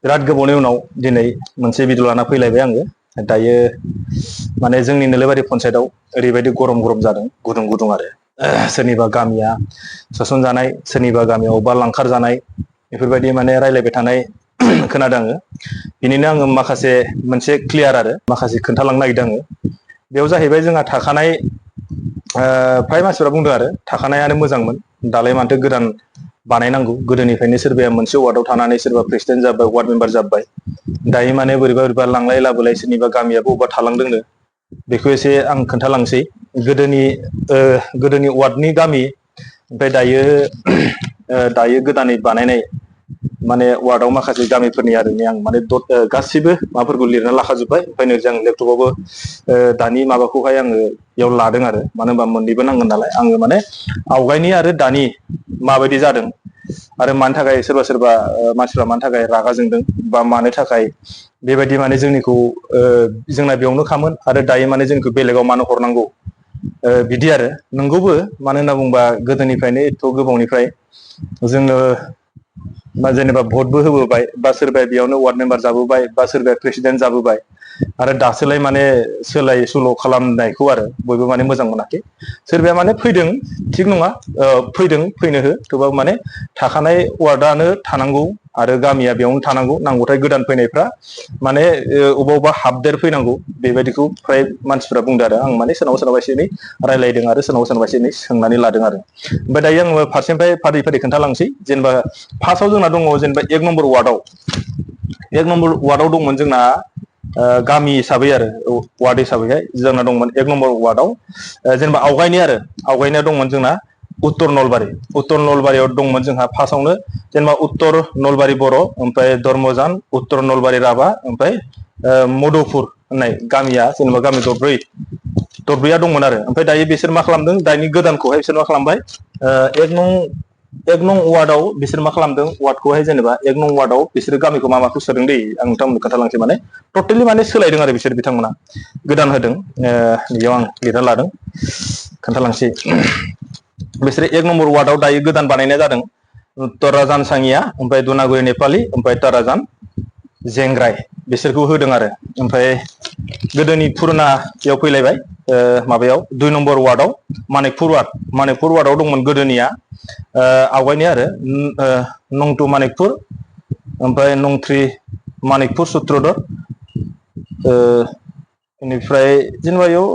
बिराद गोबावनि उनाव दिनै मोनसे भिडिअ लाना फैलायबाय आङो। दायो माने जोंनि नोलोबारि पन्सायतआव ओरैबायदि गरम गरम जादों, गुदुं गुदुं आरो सोरनिबा गामिया सोसनजानाय, सोरनिबा गामियाव अबेबा लांखार जानाय, बेफोरबायदि माने रायलायबाय थानाय खोनादों आङो। बिनिनो आङो माखासे मोनसे क्लियार आरो माखासे खोन्थालांनो नागिरदों आङो। बेयाव जाहैबाय जोंहा थाखानाय फ्राय मानसिफ्रा बुंदों आरो थाखानायानो मोजांमोन, दालाय माथो गोदान बानायनांगौ। गोदोनिफ्रायनो सोरबाया मोनसे वार्डआव थानानै सोरबा प्रेसिडेन्ट जाबाय, वार्ड मेम्बार जाबाय, दायो माने बोरैबा बोरैबा लांलाय लाबोलाय सोरनिबा गामियाबो अबेबा थालांदोंनो। बेखौ एसे आं खोन्थालांसै। गोदोनि वार्डनि गामि, ओमफ्राय दायो गोदानै बानायनाय माने वार्डआव माखासे गामिफोरनि आरो आं माने गासिबो माबाफोरखौ लिरना लाखाजोब्बाय। ओमफ्राय नै आं लेपटपावबो दानि माबाखौहाय आङो बेयाव लादों आरो मानो होनबा मोननैबो नांगोन नालाय। आङो माने आवगायनि आरो दानि माबायदि जादों आरो मानि थाखाय सोरबा सोरबा मानसिफ्रा मानि थाखाय रागा जोंदों, बा मानो थाखाय बेबायदि माने जोंनिखौ जोंना बेयावनो खामोन आरो दायो माने जोंखौ बेलेगाव मानो हरनांगौ, बिदि आरो नंगौबो। मानो होनना बुङोबा गोदोनिफ्रायनो एथ' गोबावनिफ्राय जोङो बा जेनेबा भटबो होबोबाय, बा सोरबाया बेयावनो वार्ड मेम्बार जाबोबाय, बा सोरबाया प्रेसिडेन्ट जाबोबाय, आरो दासोलाय माने सोलाय सोल' खालामनायखौ आरो बयबो माने मोजां मोनाखै। सोरबाया माने फैदों, थिग नङा, फैदों फैनो हो, थेवबाबो माने थाखानाय वार्डआनो थानांगौ आरो गामिया बेयावनो थानांगौ। नांगौथाय गोदान फैनायफ्रा माने अबा अबा हाबदेर फैनांगौ, बेबायदिखौ फ्राय मानसिफ्रा बुंदों आरो। आं माने सोरनावबा सोरनावबा एसे एनै रायलायदों आरो सोरनावबा सोरनावबा एसे एनै सोंनानै लादों आरो। ओमफ्राय दायो आङो फारसेनिफ्राय फारि फारि खोन्थालांसै। जेनेबा फार्स्टआव जोंना दङ जेनेबा 1 नम्बर वार्डआव दंमोन जोंना गामि हिसाबै आरो वार्ड हिसाबैहाय जोंना दंमोन 1 नम्बर वार्डआव जेनेबा आवगायनाया दंमोन जोंना उत्तर नलबारियाव दंमोन जोंहा फार्स्टआवनो जेनेबा उत्तर नलबारि बर', ओमफ्राय धर्मजान, उत्तर नलबारि राभा, ओमफ्राय मधुपुर होननाय गामिया जेनेबा गामि दरब्रैया दंमोन आरो। ओमफ्राय दायो बिसोर मा खालामदों, दानि गोदानखौहाय बिसोर मा खालामबाय, 1 नं वार्डआव बिसोर मा खालामदों, वार्डखौहाय जेनेबा 1 नं वार्डआव बिसोर गामिखौ माखौ सोदों दै, आं नोंथांमोननो खोन्थालांसै। माने टटेलि माने सोलायदों आरो बिसोर बिथांमोना गोदान होदों। बेयाव आं लिरना लादों, खोन्थालांसै। बिसोरो 1 नम्बर वार्डआव दायो गोदान बानायनाय जादों तराजान साङिया, ओमफ्राय दुनागुरि नेपालि, ओमफ्राय ताराजान जेंग्राय, बिसोरखौ होदों आरो। ओमफ्राय गोदोनि फुरुनायाव फैलायबाय, माबायाव 2 नम्बर वार्डआव मानिकपुर वार्डआव दंमोन गोदोनिया, आवगायनि आरो नं 2 मानिकपुर, ओमफ्राय नं 3 मानिकपुर सुत्रधर, बेनिफ्राय जेनेबा बेयाव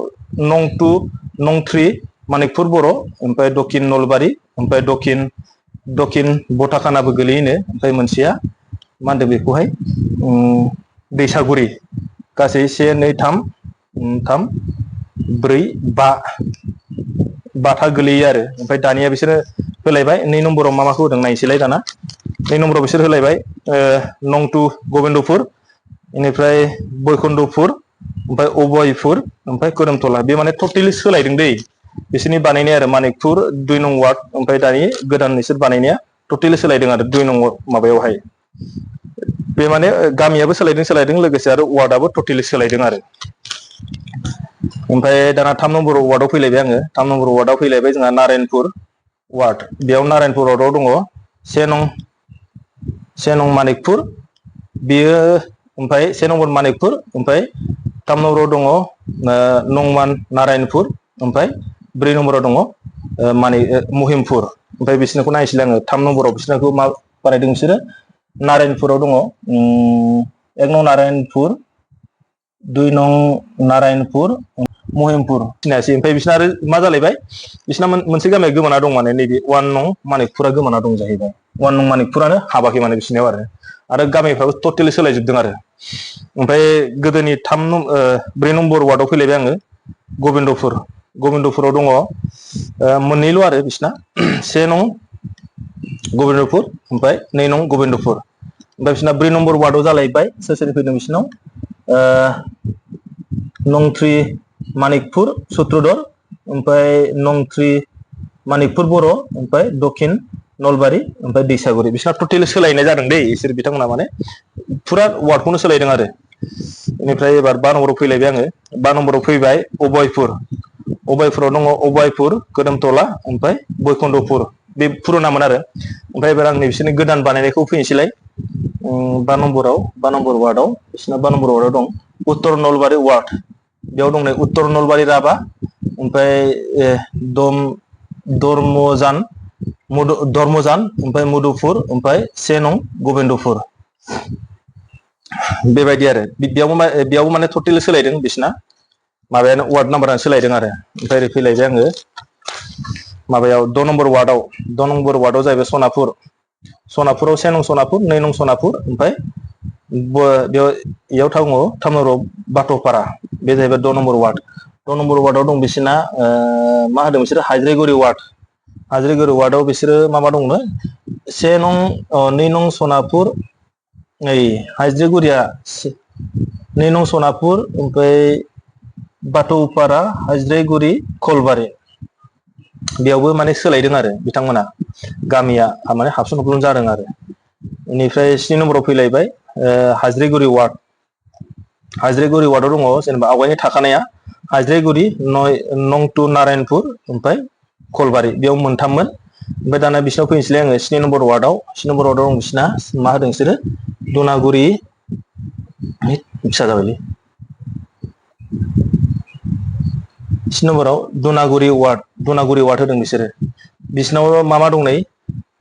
नं 2 नं 3 मानिकपुर बर', ओमफ्राय दक्षिण नलबारि, ओमफ्राय दक्षिण बटाखानाबो गोलैयोनो, ओमफ्राय मोनसेया मा होनदों बेखौहाय दैसागुरि। गासै 1 2 3 4 5 था गोलैयो आरो। ओमफ्राय दानिया बिसोरो होलायबाय 2 नम्बराव माखौ होदों नायनोसैलाय दाना। 2 नम्बराव बिसोर होलायबाय नं 2 गबिन्दपुर, बेनिफ्राय बैकुन्ठपुर, ओमफ्राय अभयपुर, ओमफ्राय खोरोमथला। बे माने टटेलि सोलायदों दै बिसोरनि बानायनाय आरो। मानिकपुर 2 नं वार्ड, ओमफ्राय दानि गोदान बिसोर बानायनाया टटेलि सोलायदों आरो 2 नं माबायावहाय। बे माने गामियाबो सोलायदों लोगोसे आरो वार्डआबो टटेलि सोलायदों आरो। ओमफ्राय दाना 3 नम्बर वार्डआव फैलायबाय आङो। 3 नम्बर वार्डआव फैलायबाय जोंहा नारायणपुर वार्ड। बेयाव नारायणपुर वार्डआव दङ 1 नं मानिकपुर, बेयो ओमफ्राय 1 नम्बर मानिकपुर, ओमफ्राय 3 नम्बराव दङ नंमान नारायणपुर, ओमफ्राय 4 नम्बराव दङ महिमपुर। ओमफ्राय बिसोरनिखौ नायनोसैलाय आङो। 3 नम्बराव बिसोरनिखौ मा बानायदों बिसोरो, नारायणपुराव दङ 1 नं नारायणपुर, 2 नं नारायणपुर, महिमपुर सिनायासै। ओमफ्राय बिसोरना आरो मा जालायबाय, बिसोरना मोनसे गामिया गोमाना दं, माने नैबे 1 नं मानिकपुरा गोमाना दं जाहैबाय। 1 नं मानिकपुरानो हाबाखै माने बिसोरनियाव आरो गामिफ्राबो टटेलि सोलायजोबदों आरो। ओमफ्राय गोदोनि 4 नम्बर वार्डआव फैलायबाय आङो, गबिन्दपुराव दङ मोननैल' आरो बिसोरना 1 नं गबिन्दपुर, ओमफ्राय 2 नं गबिन्दपुर। ओमफ्राय बिसोरना 4 नम्बर वार्डआव जालायबाय, सोर सोर फैदों बिसोरनाव, नं 3 मानिकपुर सुत्रधर, ओमफ्राय नं 3 मानिकपुर बर', ओमफ्राय दक्षिण नलबारि, ओमफ्राय दैसागुरि। बिसोरना टटेलि सोलायनाय जादों दै, बिसोर बिथांमोना माने फुरा वार्डखौनो सोलायदों आरो। बेनिफ्राय एबार 5 नम्बराव फैलायबाय आङो। 5 नम्बराव फैबाय अभयपुराव दङ अभयपुर, खोदोमथला, ओमफ्राय बैकुन्ठपुर। बे पुरुनामोन आरो। ओमफ्राय एबार आं बिसोरनि गोदान बानायनायखौ फैनोसैलाय। बा नम्बर वार्डआव बिसिना 5 नम्बर वार्डआव दं उत्तर नलबारि वार्ड बेयाव दं नै उत्तर नलबारि राभा ओमफ्राय धर्मजान ओमफ्राय मधुपुर ओमफ्राय 1 नं गबिन्दपुर बेबायदि आरो बेयावबो माने टटेल सोलायदों बिसिना माबायानो वार्ड नाम्बारानो सोलायदों आरो ओमफ्राय ओरै फैलायबाय आङो माबायाव 6 नम्बर वार्डआव जाहैबाय सनापुराव 1 नं सनापुर 2 नं सनापुर ओमफ्राय बेयाव दङ 3 नम्बराव बाथौपारा बे जाहैबाय 6 नम्बर वार्ड 6 नम्बर वार्डआव दं बिसिना मा होदों बिसोरो हाइज्राइगुरि वार्डआव बिसोरो मा दंनो 1 नं 2 नं सनापुर नै हाइज्राइगुरिया 2 नं सनापुर ओमफ्राय बाथौपारा हाइज्राइगुरि खलबारि बेयावबो माने सोलायदों आरो बिथांमोना गामिया माने हाबसन हुब्लन जादों आरो बेनिफ्राय 7 नम्बराव फैलायबाय हाइज्राइगुरि वार्डआव दङ जेनेबा आवगायनि थाखानाया हाइज्राइगुरि नं 2 नारायणपुर ओमफ्राय खलबारि बेयाव मोनथाममोन ओमफ्राय दाना बिसिनाव फैनोसैलाय आङो 7 नम्बर वार्डआव दं बिसिना मा होदों बिसोरो दुनागुरि फिसा जाबायलै 7 नम्बराव दुनागुरि वार्ड होदों बिसोरो बिसिनाव मा दं नै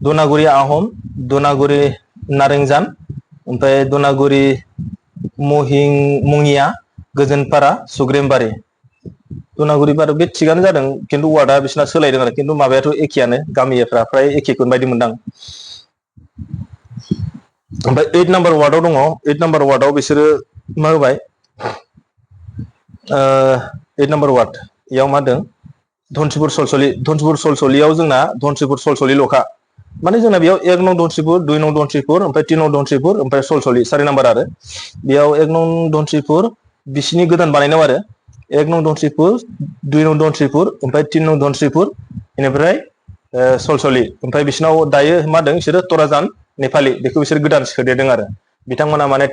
दुनागुरि आहम दुनागुरि नारेंजान ओमफ्राय दुनागुरि मुङिया गोजोनपारा सुग्रेमबारि दुनागुरिबारि बे थिगानो जादों खिन्थु वार्डआ बिसिना सोलायदों आरो खिन्थु माबायाथ' एखेयानो गामिफ्रा फ्राय एखेखौनो बायदि मोनदां ओमफ्राय 8 नम्बर वार्डआव दङ 8 नम्बर वार्डआव बिसोरो मा होबाय 8 नम्बर वार्ड इयाव मा होदों धनसिपुर सलसलियाव जोंना धनसिपुर सलसलिल'खा माने जोंना बेयाव 1 नं धनसिपुर 2 नं धनसिपुर ओमफ्राय 3 नं धनसिपुर ओमफ्राय सलसलि 4 नम्बर आरो बेयाव 1 नं धनसिपुर बिसिनि गोदान बानायनायाव आरो 1 नं धनसिपुर 2 नं धनसिपुर ओमफ्राय 3 नं धनसिपुर बेनिफ्राय सलसलि ओमफ्राय बिसिनाव दायो मा होदों बिसोरो तराजान नेपालि बेखौ बिसोर गोदान सोदेरदों आरो बिथांमोना माने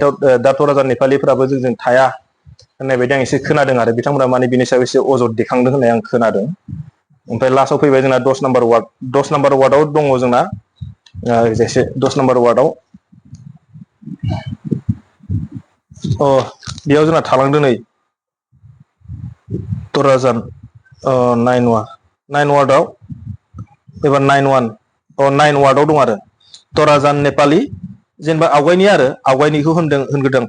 दा तराजान नेपालिफोराबो जोंजों थाया होननाय बायदि आं एसे खोनादों आरो बिथांमोना माने बिनि सायाव एसे अजद दैखांदों होननाय आं खोनादों ओमफ्राय लास्टआव फैबाय जोंना 10 नम्बर वार्डआव दङ जोंना 10 नम्बर वार्डआव बेयाव जोंना थालांदों नै तराजान 9 वार्डआव एबा 9 वार्डआव दं आरो तराजान नेपालि जेनेबा आवगायनिखौ होनग्रोदों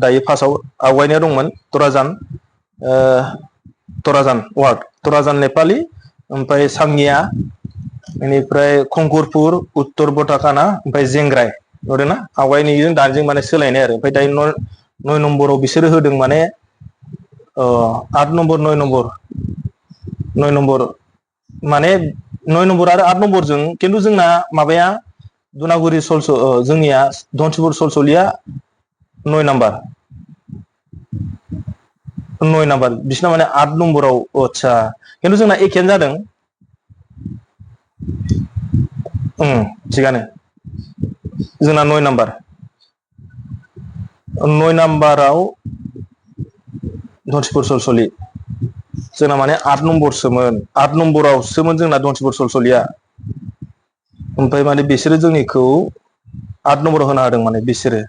दायो फार्स्टआव आवगायनिया दंमोन तराजान नेपालि ओमफ्राय सांगिया बेनिफ्राय खंखुरपुर उत्तर बटाकाना ओमफ्राय जेंग्राय नुदोंना आवगायनिजों दानिजों माने सोलायनाय आरो ओमफ्राय दायो 9 नम्बराव बिसोरो होदों माने 8 नम्बर 9 नम्बर माने 9 नम्बर आरो 8 नम्बरजों खिन्थु जोंना माबाया दुनागुरि जोंनिया धनसिपुर सलसलिया 9 नाम्बार बिसिना माने 8 नम्बराव आदसा खिन्थु जोंना एखेयानो जादों थिगानो जोंना 9 नाम्बाराव धनसिपुर सलसलि जोंना माने 8 नम्बरावसोमोन जोंना धनसिपुर सलसलिया ओमफ्राय माने बिसोरो जोंनिखौ 8 नम्बराव होना होदों माने बिसोरो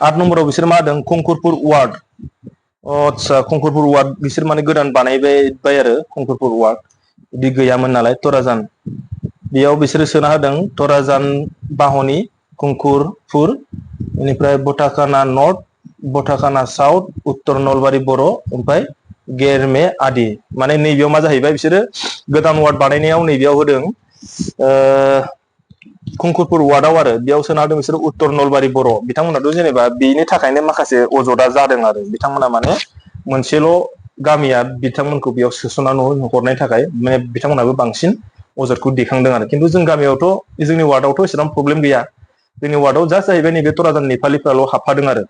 8 नम्बराव बिसोर मा होदों खंखुरपुर वार्ड आदसा खंखुरपुर वार्ड बिसोर माने गोदान बानायबाय आरो खंखुरपुर वार्ड बिदि गैयामोन नालाय तराजान बेयाव बिसोरो सोना होदों तराजान बाहनि खंखुरपुर बेनिफ्राय बटाकाना नर्थ बटाकाना साउथ उत्तर नलबारि बर' ओमफ्राय गेरमे आदि माने नैबेयाव मा जाहैबाय बिसोरो गोदान वार्ड बानायनायाव नैबेयाव होदों खंखुरपुर वार्डआव आरो बेयाव सोना होदों बिसोरो उत्तर नलबारि बर' बिथांमोनाथ' जेनेबा बेनि थाखायनो माखासे अजदा जादों आरो बिथांमोना माने मोनसेल' गामिया बिथांमोनखौ बेयाव सोसननानै हरनायनि थाखाय माने बिथांमोनाबो बांसिन अजदखौ दैखांदों आरो खिन्थु जों गामियावथ' जोंनि वार्डआवथ' एसेबां प्रब्लेम गैया जोंनि वार्डआव जास्ट जाहैबाय नैबे तराजान नेपालिफ्राल' हाबफादों आरो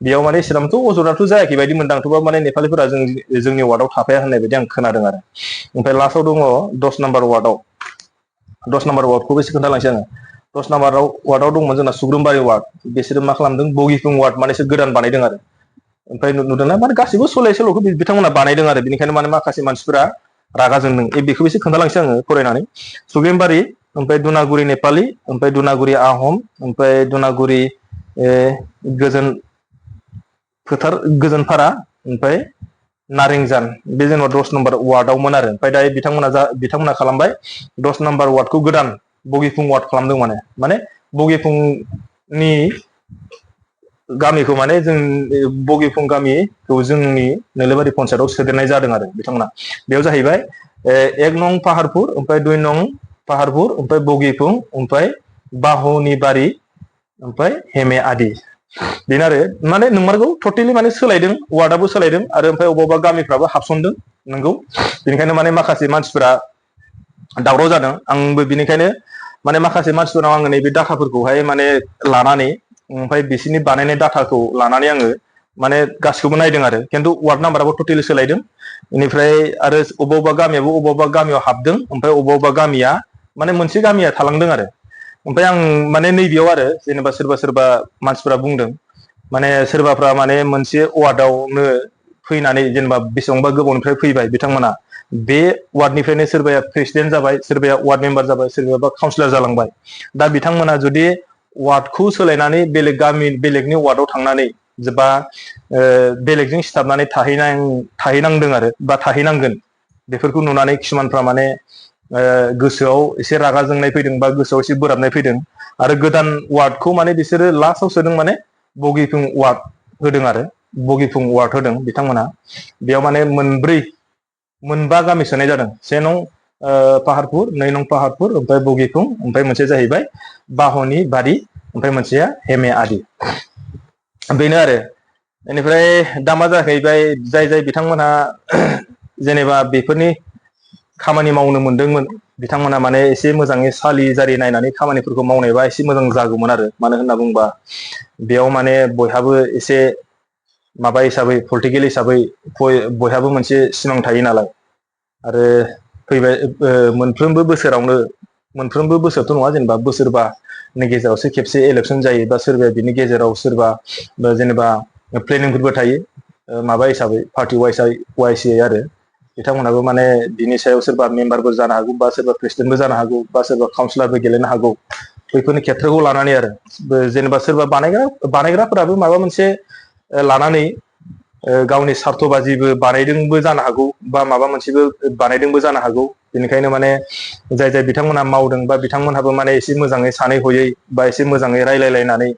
बेयाव माने एसेबांथ' अजदाथ' जायाखै बायदि मोनदांथ'बा माने नेपालिफोरा जोंनि वार्डआव थाफाया होननाय बायदि आं खोनादों आरो ओमफ्राय लास्टआव दङ 10 नम्बर वार्डखौबो एसे खोन्थालांसै आङो 10 नम्बर वार्डआव दंमोन जोंना सुग्रुमबारि वार्ड बिसोरो मा खालामदों बगिफुं वार्ड माने एसे गोदान बानायदों आरो ओमफ्राय नुदोंना माने गासिबो सोलाय सोल'खौ बिथांमोना बानायदों आरो बेनिखायनो माने माखासे मानसिफोरा रागा जोंदों बेखौबो एसे खोन्थालांसै आङो फरायनानै सुग्रेमबारि ओमफ्राय दुनागुरि नेपालि ओमफ्राय दुनागुरि आहम ओमफ्राय दुनागुरि गोजोन फोथार गोजोनपारा ओमफ्राय नारेंजान बे जेनेबा 10 नम्बर वार्डआवमोन आरो ओमफ्राय दायो बिथांमोना खालामबाय 10 नम्बर वार्डखौ गोदान बगिफुं वार्ड खालामदों माने बगिफुंनि गामिखौ माने जों बगिफुं गामिखौ जोंनि नोलोबारि पन्सायतआव सोदेरनाय जादों आरो बिथांमोना बेयाव जाहैबाय 1 नं पाहारपुर ओमफ्राय 2 नं पाहारपुर ओमफ्राय बगिफुं ओमफ्राय बाहनिबारि ओमफ्राय हेमे आदि बेनो आरो माने नंमारगौ टटेलि माने सोलायदों वार्डआबो सोलायदों आरो ओमफ्राय अबेबा गामिफ्राबो हाबसनदों नंगौ बेनिखायनो माने माखासे मानसिफोरा दावराव जादों आंबो बिनिखायनो माने माखासे मानसिफोरनाव आङो नैबे डाटाफोरखौहाय माने लानानै ओमफ्राय बिसोरनि बानायनाय डाटाखौ लानानै आङो माने गासिखौबो नायदों आरो खिन्थु वार्ड नाम्बाराबो टटेलि सोलायदों बेनिफ्राय आरो अबेबा गामियाव हाबदों ओमफ्राय अबेबा गामिया माने मोनसे गामिया थालांदों आरो ओमफ्राय आं माने नैबेयाव आरो जेनेबा सोरबा मानसिफोरा बुंदों माने सोरबाफ्रा माने मोनसे वार्डआवनो फैनानै जेनेबा बेसेबांबा गोबावनिफ्राय फैबाय बिथांमोना बे वार्डनिफ्रायनो सोरबाया प्रेसिडेन्ट जाबाय सोरबाया वार्ड मेम्बार जाबाय सोरबाया काउन्सिलर जालांबाय दा बिथांमोना जुदि वार्डखौ सोलायनानै बेलेगनि वार्डआव थांनानै बा बेलेगजों सिथाबनानै थाहैनांदों आरो बा थाहैनांगोन बेफोरखौ नुनानै किसुमानफ्रा माने गोसोआव एसे रागा जोंनाय फैदों बा गोसोआव एसे बोराबनाय फैदों आरो गोदान वार्डखौ माने बिसोरो लास्टआव सोदों माने बगिफुं वार्ड होदों आरो बगिफुं वार्ड होदों बिथांमोना बेयाव माने मोनबा गामि सोनाय जादों 1 नं पाहारपुर 2 नं पाहारपुर ओमफ्राय बगिफुं ओमफ्राय मोनसे जाहैबाय बाहनिबारि ओमफ्राय मोनसेया हेमे आदि बेनो आरो बेनिफ्राय दा मा जाहैबाय जाय बिथांमोनहा जेनेबा बेफोरनि खामानि मावनो मोनदोंमोन बिथांमोना माने एसे मोजाङै सालि जारि नायनानै खामानिफोरखौ मावनायबा एसे मोजां जागौमोन आरो मानो होनना बुङोबा बेयाव माने बयहाबो एसे माबा हिसाबै पलिटिकेल हिसाबै बयहाबो मोनसे सिमां थायो नालाय आरो फैबाय मोनफ्रोमबो बोसोरथ' नङा जेनेबा बोसोरबानि गेजेरावसो खेबसे इलेक्सन जायो बा सोरबाया बिनि गेजेराव सोरबा जेनेबा प्लेनिंफोरबो थायो माबा हिसाबै पार्टि वाइसयै आरो बिथांमोनहाबो माने बिनि सायाव सोरबा मेम्बारबो जानो हागौ बा सोरबा प्रेसिडेन्टबो जानो हागौ बा सोरबा काउन्सिलरबो गेलेनो हागौ बैफोरनि खेथ्रखौ लानानै आरो जेनेबा सोरबा बानायग्राफोराबो माबा मोनसे लानानै गावनि सार्थ बाजिबो बानायदोंबो जानो हागौ बा माबा मोनसेबो बानायदोंबो जानो हागौ बेनिखायनो माने जाय बिथांमोनहा मावदों बा बिथांमोनहाबो माने एसे मोजाङै सानै हयै बा एसे मोजाङै रायलायलायनानै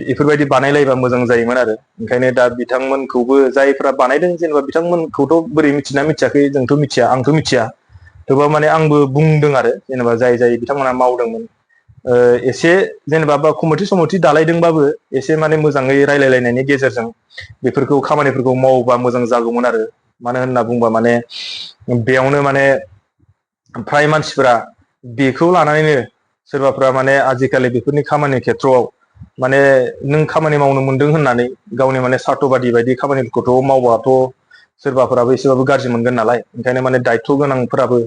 बेफोरबायदि बानायलायबा मोजां जायोमोन आरो ओंखायनो दा बिथांमोनखौबो जायफ्रा बानायदों जेनेबा बिथांमोनखौथ' बोरै मिथिना मिथियाखै जोंथ' मिथिया आंथ' मिथिया थेवबा माने आंबो बुंदों आरो जेनेबा जाय बिथांमोनहा मावदोंमोन एसे जेनेबा बा कमिटि दालायदोंबाबो एसे माने मोजाङै रायलायलायनायनि गेजेरजों बेफोरखौ खामानिफोरखौ मावोबा मोजां जागौमोन आरो मानो होनना बुंबा माने बेयावनो माने फ्राय मानसिफोरा बेखौ लानानैनो सोरबाफ्रा माने आजिखालि बेफोरनि खामानि खेथ्रआव माने नों खामानि मावनो मोनदों होननानै गावनि माने सार्थबादि बायदि खामानिफोरखौथ' मावबाथ' सोरबाफोराबो एसेबाबो गाज्रि मोनगोन नालाय ओंखायनो माने दायथ' गोनांफोराबो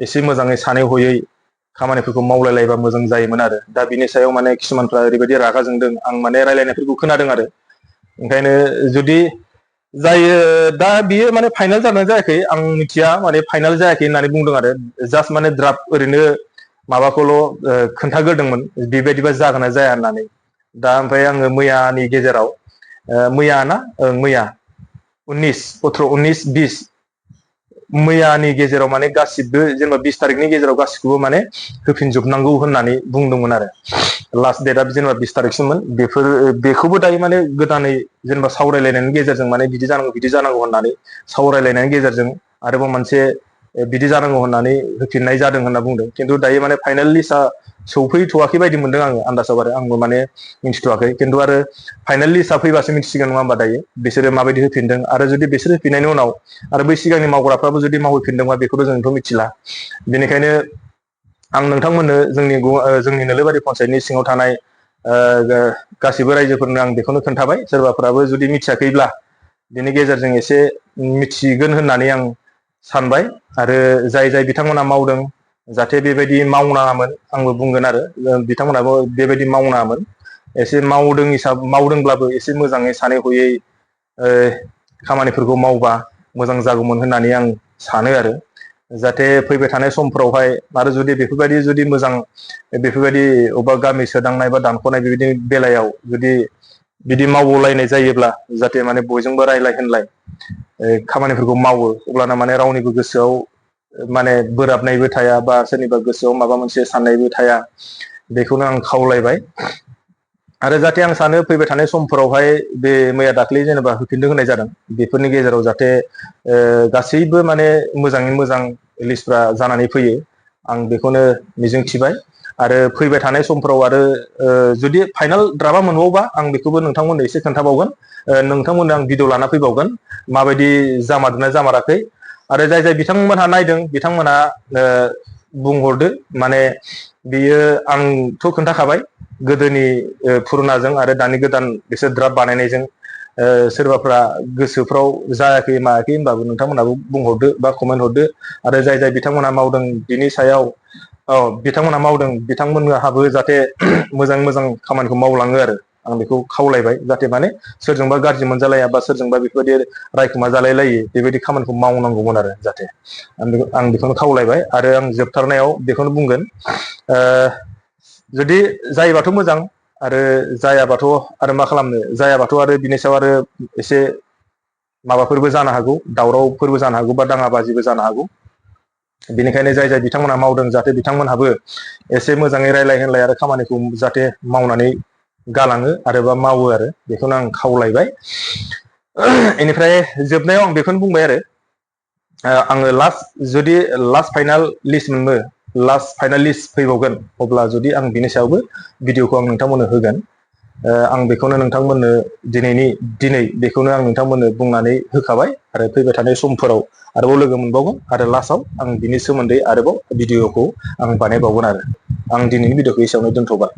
एसे मोजाङै सानै हयै खामानिफोरखौ मावलायलायबा मोजां जायोमोन आरो दा बिनि सायाव माने किसुमानफ्रा ओरैबायदि रागा जोंदों आं माने रायलायनायफोरखौ खोनादों आरो ओंखायनो जुदि जायो दा बियो माने फाइनाल जादोंना जायाखै आं मिथिया माने फाइनाल जायाखै होननानै बुंदों आरो जास्ट माने द्राफ्ट ओरैनो माबाखौल' खोन्थाग्रोदोंमोन बेबायदिबा जागोन ना जाया होननानै दा ओमफ्राय आङो मैयानि गेजेराव मैया 19 मैयानि गेजेराव माने गासिबो जेनेबा 20 तारिखनि गेजेराव गासिखौबो माने होफिनजोबनांगौ होननानै बुंदोंमोन आरो लास्ट डेटआ जेनेबा 20 तारिखसोमोन बेखौबो दायो माने गोदानै जेनेबा सावरायलायनायनि गेजेरजों माने बिदि जानांगौ होननानै सावरायलायनायनि गेजेरजों आरोबाव मोनसे बिदि जानांगौ होननानै होफिननाय जादों होनना बुंदों खिन्थु दायो माने फाइनाल लिस्टआ सौफैथ'वाखै बायदि मोनदों आङो आन्दाजाव आरो आंबो माने मिन्थिथ'वाखै खिन्थु आरो फाइनाल लिस्टआ फैबासो मिथिसिगोन नङा होमबा दायो बिसोरो माबायदि होफिनदों आरो जुदि बिसोर होफिननायनि उनाव आरो बै सिगांनि मावग्राफ्राबो जुदि मावहैफिनदोंबा बेखौथ' जोंथ' मिथिला बेनिखायनो आं नोंथांमोननो जोंनि नोलोबारि पन्सायतनि सिङाव थानाय गासिबो रायजोफोरनो आं बेखौनो खोन्थाबाय सोरबाफ्राबो जुदि मिथियाखैब्ला बेनि गेजेरजों एसे मिथिगोन होननानै आं सानबाय आरो जाय बिथांमोना मावदों जाहाथे बेबायदि मावनाङामोन आंबो बुंगोन आरो बिथांमोनाबो बेबायदि मावनाङामोन एसे मावदोंब्लाबो एसे मोजाङै सानै हयै खामानिफोरखौ मावबा मोजां जागौमोन होननानै आं सानो आरो जाहाथे फैबाय थानाय समफोरावहाय आरो जुदि बेफोरबायदि जुदि मोजां बेफोरबायदि अबेबा गामि सोदांनाय बा दानख'नाय बेबायदि बेलायाव जुदि बिदि मावलायनाय जायोब्ला जाहाथे माने बयजोंबो रायलाय होनलाय खामानिफोरखौ मावो अब्लाना माने रावनिबो गोसोआव माने बोराबनायबो थाया बा सोरनिबा गोसोआव माबा मोनसे साननायबो थाया बेखौनो आं खावलायबाय आरो जाहाथे आं सानो फैबाय थानाय समफोरावहाय बे मैया दाख्लै जेनेबा होफिननो होनाय जादों बेफोरनि गेजेराव जाहाथे गासैबो माने मोजाङै मोजां लिस्टफ्रा जानानै फैयो आं बेखौनो मिजिंथिबाय आरो फैबाय थानाय समफोराव आरो जुदि फाइनाल ड्राफ्टआ मोनबावोबा आं बेखौबो नोंथांमोननो एसे खोन्थाबावगोन नोंथांमोननो आं भिडिअ लाना फैबावगोन माबायदि जामारदोंना जामाराखै आरो जाय जाय बिथांमोनहा नायदों बिथांमोनहा बुंहरदो माने बियो आंथ' खोन्थाखाबाय गोदोनि पुरुनाजों आरो दानि गोदान बिसोर ड्राफ्ट बानायनायजों सोरबाफ्रा गोसोफ्राव जायाखै मायाखै होनबाबो नोंथांमोनहाबो बुंहरदो बा कमेन्ट हरदो आरो जाय जाय बिथांमोनहा मावदों बिनि सायाव बिथांमोनहा मावदों बिथांमोनहाबो जाहाथे मोजां मोजां खामानिखौ मावलाङो आरो आं बेखौ खावलायबाय जाहाथे माने सोरजोंबा गाज्रि मोनजालाया बा सोरजोंबा बेफोरबायदि रायखुमा जालाय लायो बेबायदि खामानिखौ मावनांगौमोन आरो जाहाथे आं बेखौनो खावलायबाय आरो आं जोबथारनायाव बेखौनो बुंगोन जुदि जायोबाथ' मोजां आरो जायाबाथ' आरो मा खालामनो जायाबाथ' आरो बिनि सायाव आरो एसे माबाफोरबो जानो हागौ दावरावफोरबो जानो हागौ बा दाङाबाजिबो जानो हागौ बेनिखायनो जाय जाय बिथांमोनहा मावदों जाहाथे बिथांमोनहाबो एसे मोजाङै रायलाय होनलाय आरो खामानिखौ जाहाथे मावनानै गालाङो आरो बा मावो आरो बेखौनो आं खावलायबाय बेनिफ्राय जोबनायाव आं बेखौनो बुंबाय आरो आङो जुदि लास्ट फाइनाल लिस्ट मोनबो लास्ट फाइनाल लिस्ट फैबावगोन अब्ला जुदि आं बिनि सायावबो भिडिअखौ आं नोंथांमोननो होगोन आं बेखौनो नोंथांमोननो दिनै बेखौनो आं नोंथांमोननो बुंनानै होखाबाय आरो फैबाय थानाय समफोराव आरोबाव लोगो मोनबावगोन आरो लास्टआव आं बिनि सोमोन्दै आरोबाव भिडिअखौ आं बानायबावगोन आरो आं दिनैनि भिडिअखौ एसेयावनो दोनथ'बाय